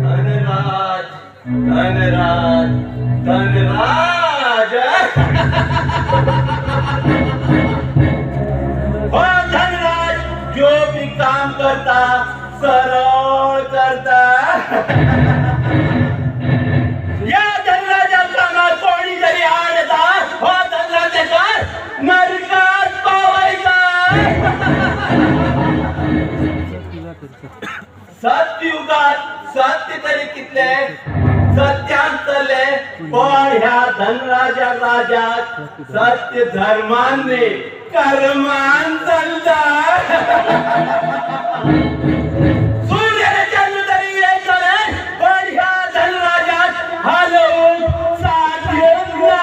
Dhanraj Dhanraj Dhanraj. हो धनराज जो भी काम करता सरळ करता. या धनराजा कामात कोणी जरी आड येता हो धनराज तेका नरकात पावयता. सत्युगात सत्य तरी कितले सत्यान चल्ले, पण ह्या धनराजा राजात सत्य धर्मान न्ही कर्मान चलता. सूर्याने चंद्र तरी एक जाले, पण ह्या धनराजात हालोवंक साध्य ना.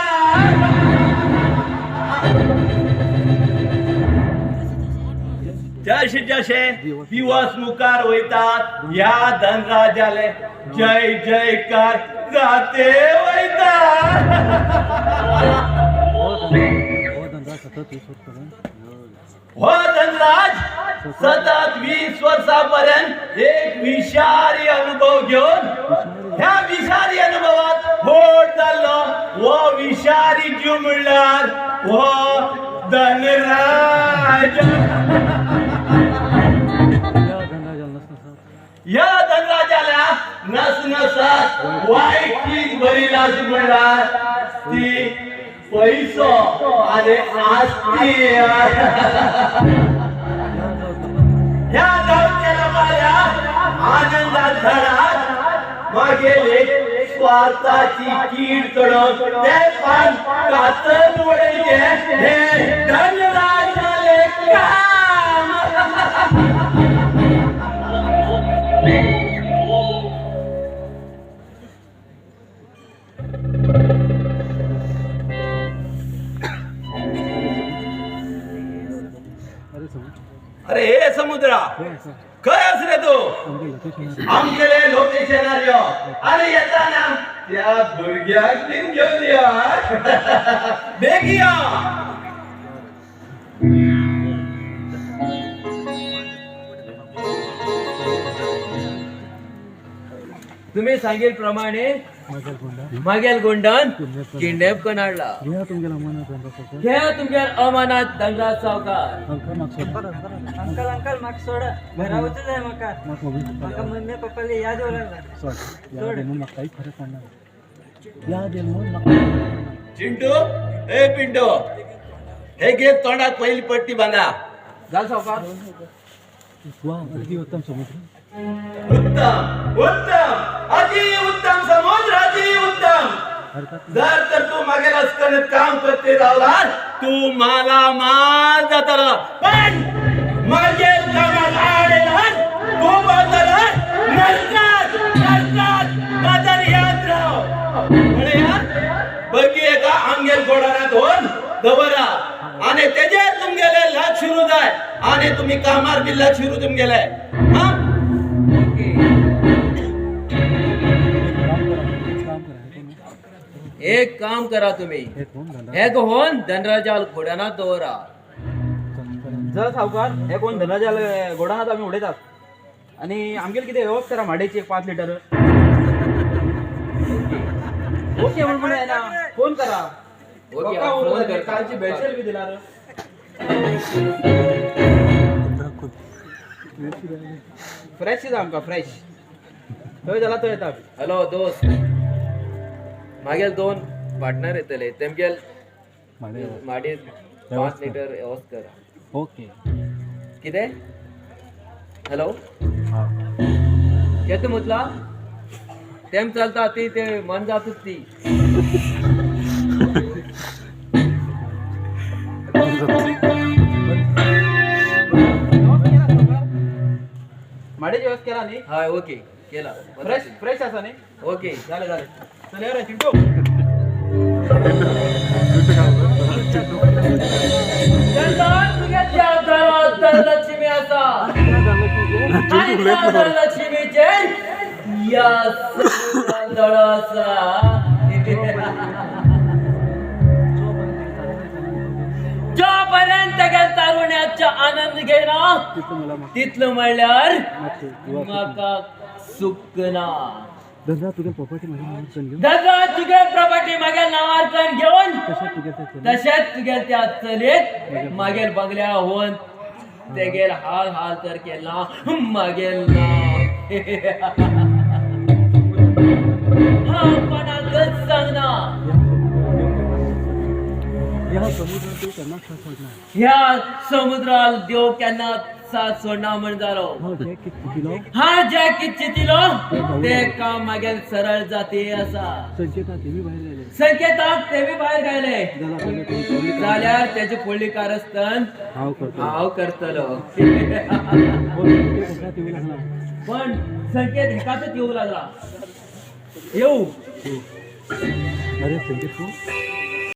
जशे जशे दिवस मुखार वयतात ह्या धनराजाले जय जयकार जाते वयता. हो धनराज सतत 20 वर्सापर्यंत एक विशारी अनुभव घेवन ह्या विशारी अनुभवात व्हड जाल्लो. हो विशारी जीव म्हणल्यार हो धनराज. ह्या धनराजाला नसनसात वाईट चीज भरिला अशी म्हणल्यार ती पैसो आणि आस्ती. ह्या गावच्या लोकांना आनंदात झाडात मागेले स्वार्थाची कीड चडोवन ते पान कातन उडयचे हे धनराजाले काम. अरे हे समुद्रा खंय आस रे तू? आमगेले लोकेशनार यो. अरे येताना त्या भुरग्याक बीन घेवन यो. बेगी यो. तुम्ही सांगेल प्रमाणे मागेल गुंडान किडनॅप करून हाडला. घ्या तुमच्या अमानात धनराज सावकार. अंकल अंकल म्हाका सोडा, घरा वचूं जाय म्हाका. म्हाका मम्मी पप्पाली याद येवंक लागला. चिंटू ए पिंटू हे घे तोंडाक पहिली पट्टी बांधा. जाल सावकार. उत्तम उत्तम अति उत्तम समुद्र अति उत्तम. जर तर तू मागेल असताना काम करते रावला तू मला माल जातलो, पण मागेल कामात आड येणार तू बाजला नरकात नरकात बाजार याद राव. म्हणया बगी एका आमगेल गोडानात होऊन दवरा आणि तेजेर तुमगेले लक्ष सुरू जाय आणि तुम्ही कामार बी लक्ष सुरू तुमगेले. हा एक काम करा तुम्ही, हे होन धनराजाल घोड्यानात दवरा. जर सावकार हे कोण धनराजाल गोडानात आम्ही उडयतात आणि आमगेल कितें वेवस्था करा माडेची एक 5 लिटर. ओके म्हणून येना फोन करा. ओके, फोन करता. कालची भेळशेल बी दिला. फ्रेश जाय आमकां फ्रेश. थंय जाला थंय येता. हॅलो दोस्त, मागेल 2 पार्टनर येतले तेमगेल माडे 5 लिटर वेवस्था करा. ओके. कितें? हॅलो केत म्हटला तेम चलता ती ते मन जातच ती. माडेची वेवस्था केला न्ही? हय ओके केला. फ्रेश फ्रेश आसा न्ही? ओके जालें जालें. चल यो रे चिंटू. तुगेल्या घरात धनलक्ष्मी आसा आनी त्या धनलक्ष्मीचेर या समुद्रान दोळो आसा. जो पर्यंत तारुण्याचा आनंद घेना तिथलं म्हणल्यार म्हाका सुख ना. धंदा तुगे प्रॉपर्टी माझ्या नावार घेऊन दादा तुगे प्रॉपर्टी मागेल नावार करून घेऊन तशें तुगे ते चलयेक तशेंच तुगेल त्या चलयेक मागेल बंगल्या होवन तेगेल हाल हाल तर केला मागेल ना. हा कोणाकच सांगना. ह्या समुद्रात देव केन्नाच साथ सोडना. ह्या समुद्राल देव केन्ना साथ सोडना म्हण जालो. हांव जें कितें चिंतिलो हा जे कित चितिलो ते काम मागेल सरळ जाती आसा. संकेता तेमी भायर गेले. संकेताक ते बी भायर गायले. जाल्यार तेणें तुमी फुडली जाल्यार तेजे फुडली कारस्थान हांव करतलो. हांव करतलो. हो संकेत हेकाच येवं लागला. पण संकेत हेकाच येऊ लागला येऊ. अरे संकेत तूं.